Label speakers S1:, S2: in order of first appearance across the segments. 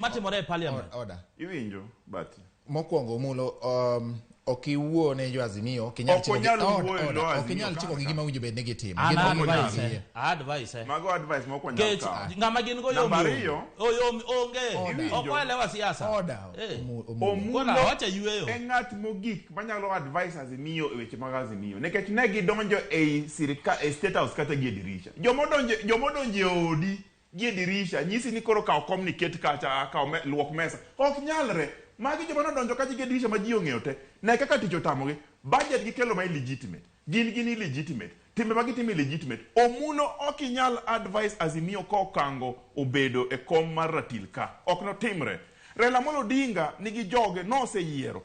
S1: Matimore e parliament.
S2: Order.
S3: Iwinjo, but
S2: Mokwongo Omulo, ok iwuo ne jo Azimio, ok inyal
S3: Ok
S2: chiko gi-
S3: onyal
S2: order,
S3: wuoyo e
S2: order,
S3: lo
S2: ok
S3: Azimio
S2: inyal
S3: ka-
S2: chiko gi
S3: ka.
S2: gima winjo bed ni gitimo.
S1: An
S2: Gin ok onyal
S1: advice
S2: giyie.
S1: advice.
S3: Mago advice mok wanyal
S1: Kech
S3: kawo.
S1: ng'ama gin go yom
S3: Namba
S1: yom.
S3: ariyo.
S1: Oyom onge.
S2: Order.
S1: Ok waelewa siasa.
S2: Order, Omulo.
S3: Omulo
S1: Koro awacho yueyo.
S3: e ng'at mogik manyalo advice Azimio e weche mag Azimio nikech ne gidonjo ei sirika e State House kata gi e dirisha. Jomodonjo jomodonjo e odi gi e dirisha nyisi ni koro kaw kom ni ket kacha kaw me, luok mesa. Ok nyalre. Magi joma nodonjo kacha gi e dirisha ma ji ong'eyo te. Ne kaka tich otamogi. Budget gikelo ma illegitimate. Gin gin illegitimate. Timbe ma gitimo illegitimate. Omulo ok inyal advice Azimio ka Okango obedo e kom mar ratil ka. Ok notimre. Raila Amolo Odinga nigi joge noseyiero.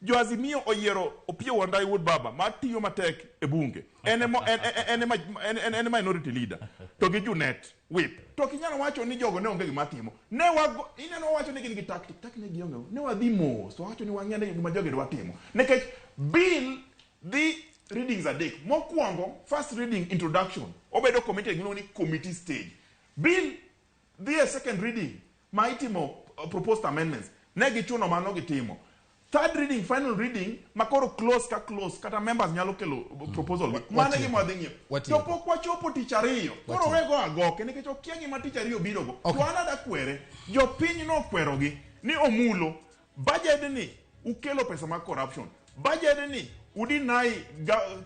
S3: Jo Azimio oyiero Opiyo Wandayi wuod baba ma tiyo matek e bunge. En ema en, en, en, en, en, en minority leader. To gi Junet whip. To ok inyal wacho ni jogo ne onge gima timo. Ne wago ineno wacho ni gin gi tactic. Tactic ne gionge. Ne wadhi mos. Wawacho ni wang'e ni gima jogi dwa timo. Nikech bill dhi readings adek. Mokwongo, first reading introduction. Obedo committee giluongo ni committee stage. Bill dhi e second reading ma itimo proposed amendments. Ne gichuno mano gitimo. Third reading, final reading, ma koro close ka close, kata members nyalo kelo proposal gi. Mano e gima wadhi ng'iyo. To
S2: Watieko.
S3: pok wachopo tich ariyo. Koro wego agoke nikech okia gima tich ariyo birogo. To an ada kwere, jopiny nokwerogi ni Omulo, budget ni ukelo pesa mag corruption. Budget ni udeny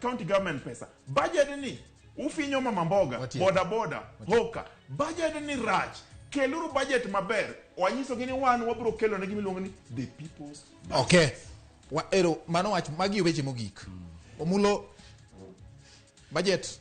S3: county government pesa. Budget ni ufinyo mama mboga,
S2: Watieko.
S3: boda boda, hoka. Budget ni rach. Keluru budget maber. Wanyisogi ni wan wabiro kelo ne gima iluongo ni the people's budget.
S2: Okay. Wa, ero, mano wach, magi weche mogik. Omulo, budget.